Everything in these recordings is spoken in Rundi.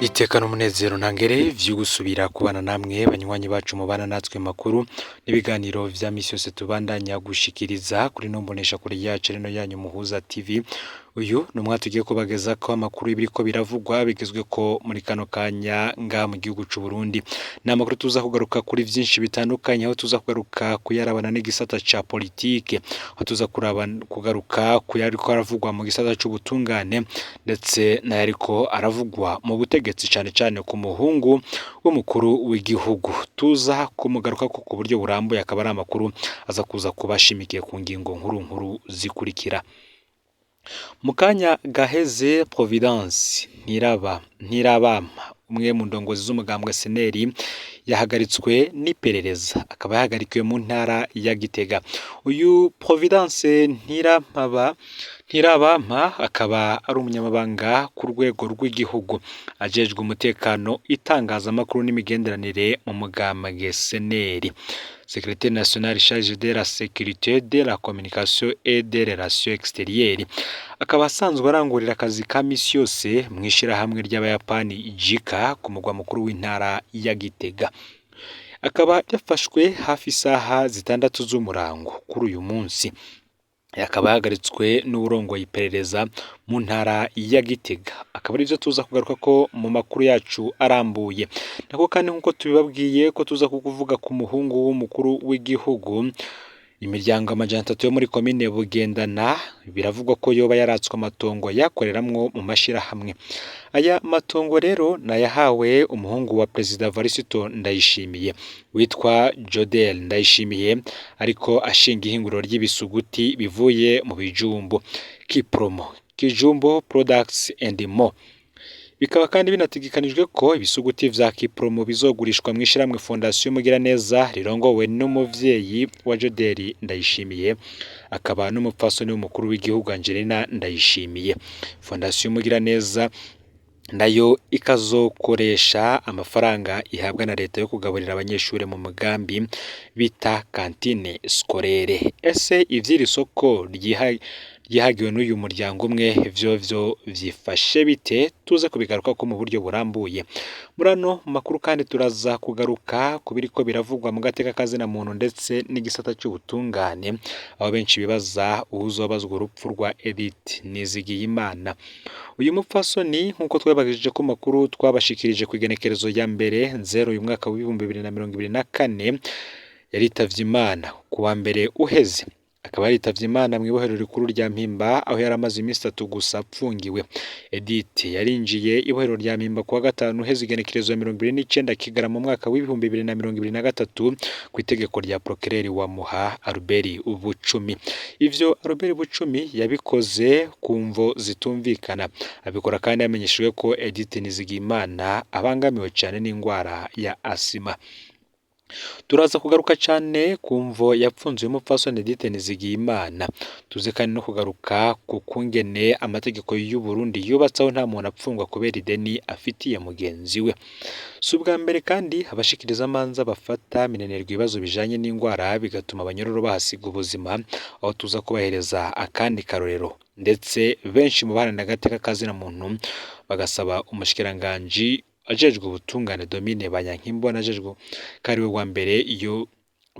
Niteka n'umunezero ntangere vyo gusubira kubana namwe banywanyi bacu mubana natwe makuru n'ibiganiro vya misi yose tubandanya gushikiriza kuri no mbonesha kure yacu rino yanyu Muhuza TV. Uyu ni umwanya tugiye kubagezako amakuru y'ibiriko biravugwa bigezweko muri kano kanya ngaha mu gihugu c'u Burundi. Ni amakuru tuza kugaruka kuri vyinshi bitandukanye, aho tuza kugaruka kuyarabana n'igisata ca politike, aho tuza kugaruka kuyariko aravugwa mu gisata c'ubutungane, ndetse n'ayariko aravugwa mu butegetsi, cane cane ku muhungu w'umukuru w'igihugu. Tuza kumugarukako ku buryo burambuye, akaba ari amakuru aza kuza kubashimikiye ku ngingo nkuru nkuru zikurikira. Mu kanya gaheze, Providence Ntirabampa, umwe mu ndongozi z'umugambwe Seneri, yahagaritswe n'iperereza, akaba yahagarikiwe mu ntara ya Gitega. Uyu Providence Ntirabampa akaba ari umunyamabanga ku rwego rw'igihugu ajejwe umutekano, itangazamakuru n'imigenderanire mu mugambwe Seneri, secrétaire national chargé de la sécurité, de la communication et des relations extérieures. Akaba asanzwe arangurira akazi ka misi yose mw'ishirahamwe ry'Abayapani JICA ku mugwa mukuru w'intara ya Gitega. Akaba yafashwe hafi isaha 6 z'umurango kuri uyu munsi, akaba yahagaritswe n'uwurongoye iperereza mu ntara ya Gitega. Akaba arivyo tuza kugaruka ko mu makuru yacu arambuye. Nako kandi, nk'uko tubibabwiye ko tuza kukuvuga ku muhungu w'umukuru w'igihugu, imiryango 300 yo muri komine Bugendana biravugwa ko yoba yaratswe amatongo yakoreramwo mu mashirahamwe. Aya matongo rero nayahawe umuhungu wa Perezida Varisito Ndayishimiye witwa Jodel Ndayishimiye, ariko ashinga ihinguriro ry'ibisuguti bivuye mu bijumbu, Kipromo Kijumbo Products and More. Bikaba kandi binategekanijwe ko ibisuguti vya Kipromo bizogurishwa mw'ishirahamwe Fondation Mugiraneza rirongowe n'umuvyeyi wa Jodel Ndayishimiye, akaba n'umupfasoni w'umukuru w'igihugu Angelina Ndayishimiye. Fondation Mugiraneza nayo ikazokoresha amafaranga ihabwa na leta yo kugaburira abanyeshuri mu mugambi bita cantine scolaire. Ese ivy'iri soko ryihagiwe n'uyu muryango umwe vyovyo vyifashe bite? Tuze kubigarukako mu buryo burambuye muri ano makuru. Kandi turaza kugaruka ku biriko biravugwa mu gateka kazina muntu ndetse n'igisata c'ubutungane, aho benshi bibaza uwuzobazwa urupfu rwa Edith Nizigiyimana. Uyu mupfasoni, nk'uko twabagejije ko makuru twabashikirije ku igenekerezo ya 1 Nzero uyu mwaka w'2024, yaritavye Imana ku wa mbere uheze. Akaba yaritavye Imana mw'ibohero rikuru rya Mpimba, aho yari amaze iminsi 3 gusa apfungiwe. Edith yarinjiye ibohero rya Mpimba ku wa gatanu uheze, igenekerezo ya 29 Kigarama mu mwaka w'2023, ku itegeko rya procureur wa Muha, Albert Bucumi. Ivyo Albert Bucumi yabikoze ku mvo zitumvikana, abikora kandi yamenyeshejwe ko Edith Nizigiyimana abangamiwe cane n'ingwara ya asima. Turaza kugaruka cane ku mvo yapfunze uyu mupfasoni Edith Nizigiyimana. Tuze kandi no kugaruka ku kungene amategeko y'u Burundi yubatse, aho nta muntu apfungwa kubera ideni afitiye mugenzi we. Si ubwa mbere kandi abashikirizamanza bafata minenerwa ibibazo bijanye n'ingwara, bigatuma abanyororo bahasiga ubuzima, aho tuza kubahereza akandi karorero. Ndetse benshi mu baharanira agateka kazina muntu bagasaba umushikiranganji ajejwe ubutungane Domine Banyankimbona, ajejwe ko ari we wa mbere iyo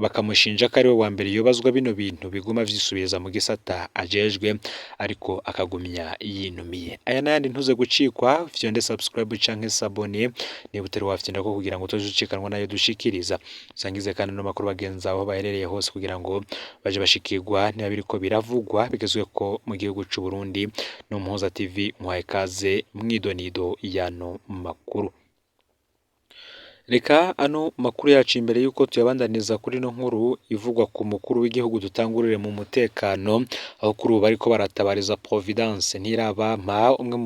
bakamushinja ko ari we wa mbere yobazwa bino bintu biguma vyisubiriza mu gisata ajejwe, ariko akagumya yinumiye. Aya n'ayandi ntuze gucikwa. Fyonde subscribe canke s'abonner niba utari wafyonda ko, kugira ngo utoje ucikanwa nayo dushikiriza. Usangize kandi no makuru bagenzi aho baherereye hose, kugira ngo baje bashikirwa niba biriko biravugwa bigezweko mu gihugu c'u Burundi. No Muhuza TV muhaye kaze mwidonido y'ano makuru. Reka ano makuru yacu, imbere yuko tuyabandaniza kuri ino nkuru ivugwa ku mukuru w'igihugu, dutangurire mu mutekano, aho kuri ubu bariko baratabariza Providence Ntirabampa, umwe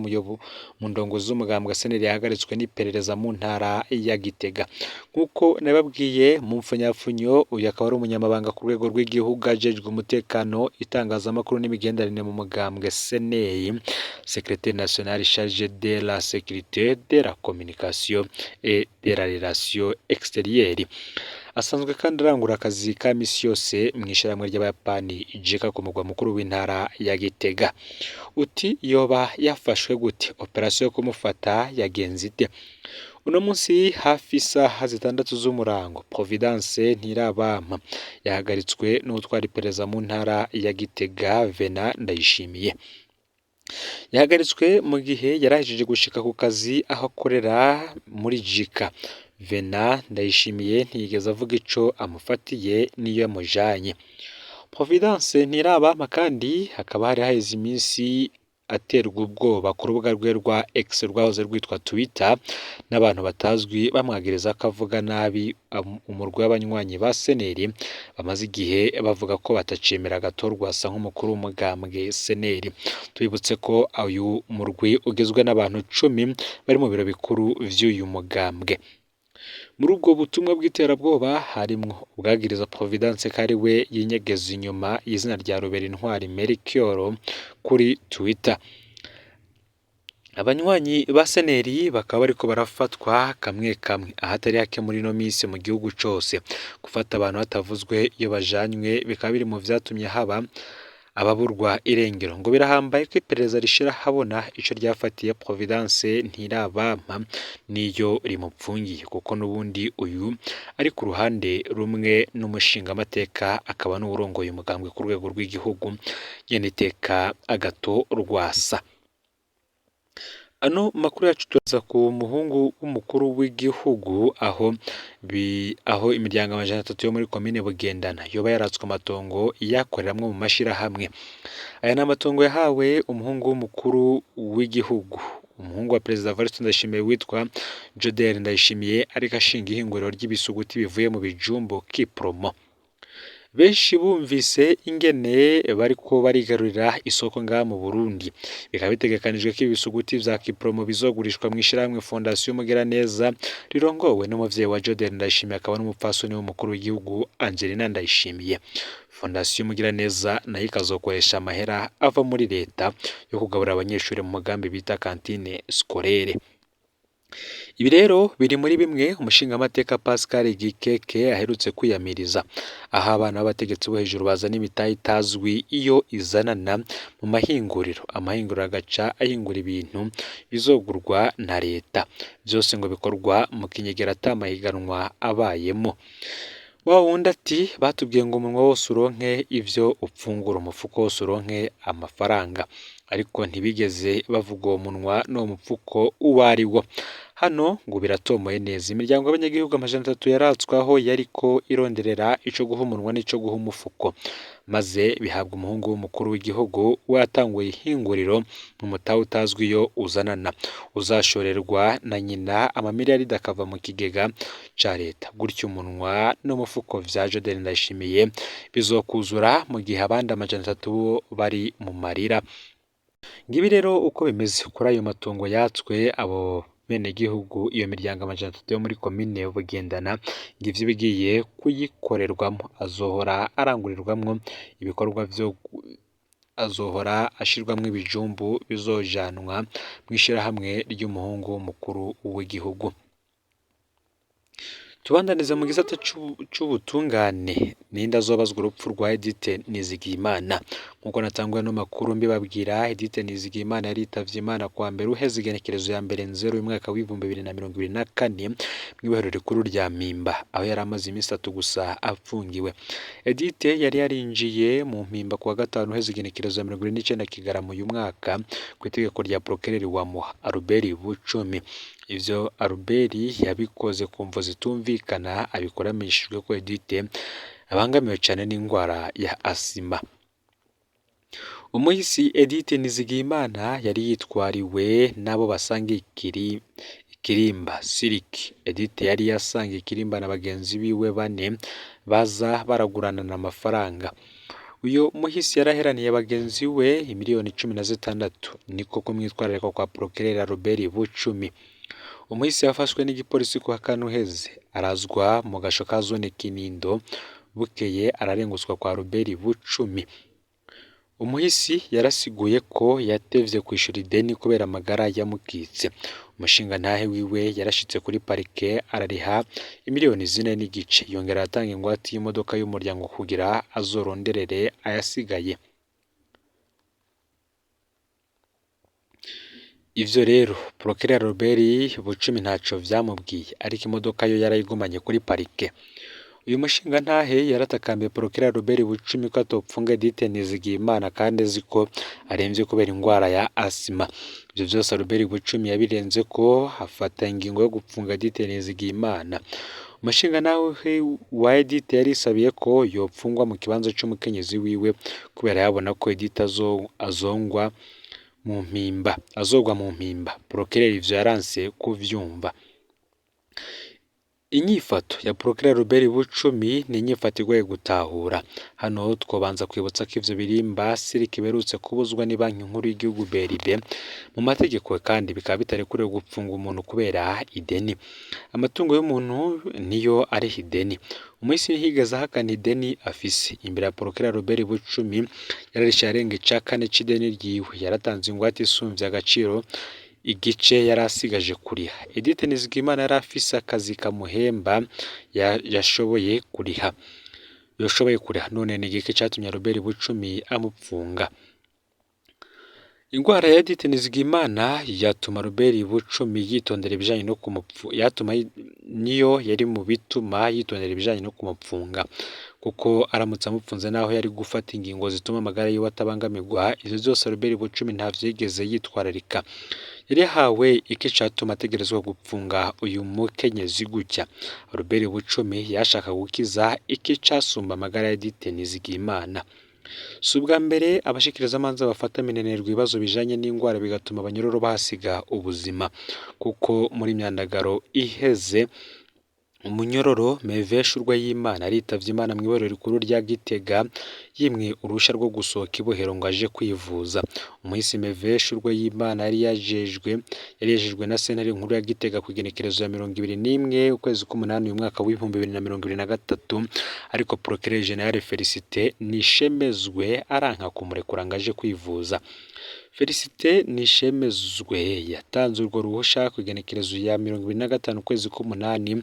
mu ndongozi z'umugambwe SNL yahagaritswe n'iperereza mu ntara ya Gitega. Nk'uko nababwiye mu mfunyapfunyo, uyu akaba ari umunyamabanga ku rwego rw'igihugu ajejwe umutekano, itangazamakuru n'imigenderanire mu mugambwe SNL, secrétaire national chargé de la sécurité, de la communication et de la relation extérieure. Asanzwe kandi arangura akazi ka misi yose mw'ishirahamwe ry'Abayapani JICA ku mugwa mukuru w'intara ya Gitega. Uti yoba yafashwe gute? Operasiyo yo kumufata yagenze ite? Uno munsi hafi isaha 6 z'umurango, Providence Ntirabampa yahagaritswe n'uwutwara iperereza mu ntara ya Gitega Venant Ndayishimiye. Yahagaritswe mu gihe yarahejeje gushika ku kazi aho akorera muri JICA. Venant Ndayishimiye ntiyigeze avuga ico amufatiye n'iyo yamujanye. Providence Ntirabampa kandi hakaba hari haheze iminsi aterwa ubwoba ku rubuga rwe rwa X rwahoze rwitwa Twitter n'abantu batazwi bamwagiriza ko avuga nabi umurwi w'abanywanyi ba Seneri bamaze igihe bavuga ko batacemera Agathon-Rwasa nk'umukuru w'umugambwe Seneri. Tubibutse ko uyu murwi ugizwe n'abantu 10 bari mu biro bikuru vy'uyu mugambwe. Muri ubwo butumwa bw'iterabwoba harimwo ubwagiriza Providence ko ari we yinyegeza inyuma y'izina rya Ruberintwari Melchior kuri Twitter. Abanywanyi ba Seneri bakaba bariko barafatwa kamwe kamwe ahatari hake muri ino misi mu gihugu cose. Gufata abantu hatavuzwe iyo bajanywe bikaba biri mu vyatumye haba ababurwa irengero. Ngo birahambaye ko iperereza rishira habona ico ryafatiye Providence Ntirabampa n'iyo rimupfungiye, kuko n'ubundi uyu ari ku ruhande rumwe n'umushingamateka akaba n'uwurongoye umugambwe ku rwego rw'igihugu nyeniteka Agathon Rwasa. Ano makuru yacu turaza ku muhungu w'umukuru w'igihugu aho imiryango 300 yo muri komine Bugendana yoba yaratswe amatongo yakoreramwo mu mashirahamwe. Aya ni amatongo yahawe umuhungu w'umukuru w'igihugu, umuhungu wa Perezida Evariste Ndayishimiye witwa Jodel Ndayishimiye, ariko ashinga ihinguriro ry'ibisuguti bivuye mu bijumbu Kipromo. Benshi bumvise ingene bariko barigarurira isoko ngaha mu Burundi. Bikaba bitegekanijwe ko ibisuguti vya Kipromo bizogurishwa mw'ishirahamwe Fondation Mugiraneza rirongowe n'umuvyeyi wa Jodel Ndayishimiye akaba n'umupfasoni w'umukuru w'igihugu Angelina Ndayishimiye. Fondation Mugiraneza nayo ikazokoresha amahera ava muri leta yo kugaburira abanyeshuri mu mugambi bita cantine scolaire. Ibi rero biri muri bimwe umushingamateka Pascal Gikeke aherutse kwiyamiriza, aho abana b'abategetsi bo hejuru bazana imitahe itazwi iyo izanana mu mahinguriro, amahinguriro agaca ahingura ibintu bizogurwa na leta, vyose ngo bikorwa mu kinyegera ata mahiganwa abayemo. Wa wundi ati batubwiye ngo umunwa wose uronke ivyo upfungura, umufuko wose uronke amafaranga, ariko ntibigeze bavuga uwo munwa n'uwo mupfuko uwo ari wo. Hano ngo biratomoye neza, imiryango y'abanyagihugu 300 yaratswe aho yariko ironderera ico guha umunwa n'ico guha umufuko, maze bihabwa umuhungu w'umukuru w'igihugu we yatanguye ihinguriro mu mutahe utazwi iyo uzanana, uzashorerwa na nyina amamiliyaridi akava mu kigega ca leta. Gutyo umunwa n'umufuko vya Jodel Ndayishimiye bizokuzura mu gihe abandi 300 bo bari mu marira. Ngibi rero uko bimeze kuri ayo matongo yatswe abo benegihugu, iyo miryango 300 yo muri komine Bugendana, ngivyo ibigiye kuyikorerwamo. Azohora arangurirwamwo ibikorwa vyo azohora ashirwamwo ibijumbu bizojanwa mw'ishirahamwe ry'umuhungu w'umukuru w'igihugu. Tubandaniza mu gisata c'ubutungane, ninde azobazwa urupfu rwa Edith Nizigiyimana? Nk'uko natanguye ano makuru mbibabwira, Edith Nizigiyimana yaritavye Imana kuwa mbere uheze igenekerezo ya mbere nzero y'umwaka w'2024 mw'ibohero rikuru rya Mpimba, aho yari amaze iminsi 3 gusa apfungiwe. Edith yari yarinjiye mu Mpimba kuwa gatanu uheze igenekerezo ya 29 Kigarama uyu mwaka kw'itegeko rya Procureur wa Muha Albert Bucumi. Ivyo Albert yabikoze ku mvo zitumvikana, abikora amenyeshejwe ko Edith abangamiwe cane n'ingwara ya asima. Umuhisi Edith Nizigiyimana yari yitwariwe n'abo basangiye ikirimba Siriki. Edith yari yasangiye ikirimba na bagenzi biwe 4 baza baraguranana amafaranga. Uyu muhisi yaraheraniye bagenzi we imiliyoni 16, niko kumwitwararika kwa Procureur Albert Bucumi. Umuhisi yafashwe n'igipolisi kuwa kane uheze, arazwa mu gasho ka zone Kinindo, bukeye ararengutswa kwa Albert Bucumi. Umuhisi yarasiguye ko yatevye kwishura ideni kubera amagara yamukitse. Umushingantahe wiwe yarashitse kuri parike arariha imiliyoni 4.5, yongera aratanga ingwate y'imodoka y'umuryango kugira azoronderere ayasigaye. Ivyo rero Procureur Robert Bucumi ntaco vyamubwiye, ariko imodoka yo yarayigumanye kuri parike. Uyu mushingantahe yaratakambiye Procureur Robert Bucumi ko atopfunga Edith Nizigiyimana kandi azi ko aremvye kubera ingwara ya asima. Ivyo vyose Robert Bucumi yabirenzeko afata ingingo yo gupfunga Edith Nizigiyimana. Umushingantahe wa Edith yarisabiye ko yopfungwa mu kibanza c'umukenyezi wiwe kubera yabona ko Edith azongwa mu mpimba, azogwa mu mpimba. Procureur ivyo yaranse kuvyumva. Inyifato ya Procureur Robert Bucumi ni inyifato igoye gutahura. Hano twobanza kwibutsa ko ivyo birimba Siriki biherutse kubuzwa n'ibanki nkuru y'igihugu BRB mu mategeko, kandi bikaba bitarekuriwe gupfunga umuntu kubera ideni. Amatungo y'umuntu niyo ariha ideni. Umuhisi ntiyigeze ahakana ideni afise. Imbere ya Procureur Robert Bucumi yararishe arenga ica kane c'ideni ryiwe, yaratanze ingwate isumvye agaciro igice yari asigaje kuriha. Edith Nizigiyimana yari afise akazi kamuhemba yashoboye kuriha, yoshoboye kuriha. None ni igiki catumye Robert Bucumi amupfunga? Ingwara ya Edith Nizigiyimana yatuma Robert Bucumi yitondera ibijanye no kumupfu yatuma niyo yari mu bituma yitondera ibijanye no kumupfunga, kuko aramutse amupfunze naho yari gufata ingingo zituma amagara yiwe atabangamirwa. Ivyo vyose Robert Bucumi ntavyo yigeze yitwararika. Yari yahawe iki catuma ategerezwa gupfunga uyu mukenyezi gutya? Robert Bucumi yashaka gukiza iki casumba amagara ya Edith Nizigiyimana. Si ubwa mbere abashikirizamanza bafata minenerwa ibibazo bijanye n'ingwara bigatuma abanyororo bahasiga ubuzima, kuko muri myandagaro iheze umunyororo Meve Shurwayimana aritavye Imana mw'ibohero rikuru rya Gitega yimwe uruhusha rwo gusohoka ibohero ngo aje kwivuza. Umuhisi Meve Shurwayimana yari yejejwe na sentare nkuru ya Gitega kw'igenekerezo ya 21 ukwezi k'umunani uyu mwaka w'2023, ariko Procureur General Felicite Nishemezwe aranka kumurekura ngo aje kwivuza. Felicite Nishemezwe yatanze urwo ruhusha kw'igenekerezo ya 25 ukwezi k'umunani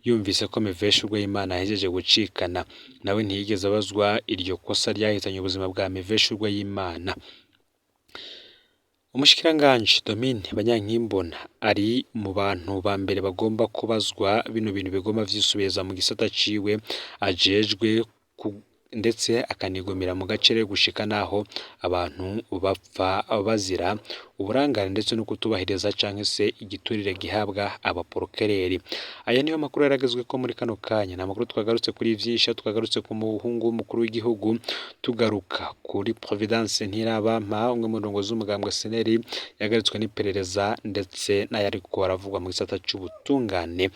yumvise ko Meve Shurwayimana ahejeje gucikana. Nawe ntiyigeze abazwa iryo kosa ryahitanye ubuzima bwa Meve Shurwayimana. Umushikiranganji Domine Banyankimbona ari mu bantu ba mbere bagomba kubazwa bino bintu bigomba vyisubiriza mu gisata ciwe ajejwe, ndetse akanigumira mu gacere gushika naho abantu bapfa bazira uburangare ndetse no kutubahiriza canke se igiturire gihabwa abaporokereri. Aya niyo makuru yaragezweko muri kano kanya. Ni amakuru twagarutse kuri vyinshi, twagarutse ku muhungu w'umukuru w'igihugu, tugaruka kuri Providence Ntirabampa, umwe mu ndongozi z'umugambwe SNL yagaritswe n'iperereza, ndetse n'ayariko aravugwa mu gisata c'ubutungane.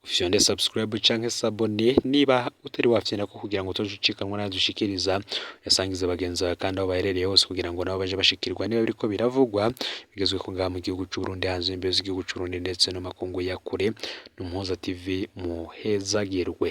Fyonde subscribe canke s'abonner niba utari wafyenda ko kugira ngo utoje ucikanwa n'ayadushikiriza, yasangize bagenzi bawe kandi aho baherereye hose kugira ngo nabo baje bashikirwa niba biriko biravugwa bigezwe ko ngaha mu gihugu c'u Burundi, hanze y'imbibe z'igihugu c'u Burundi ndetse no makungu ya kure. N'Umuhoza TV, muhezagirwe.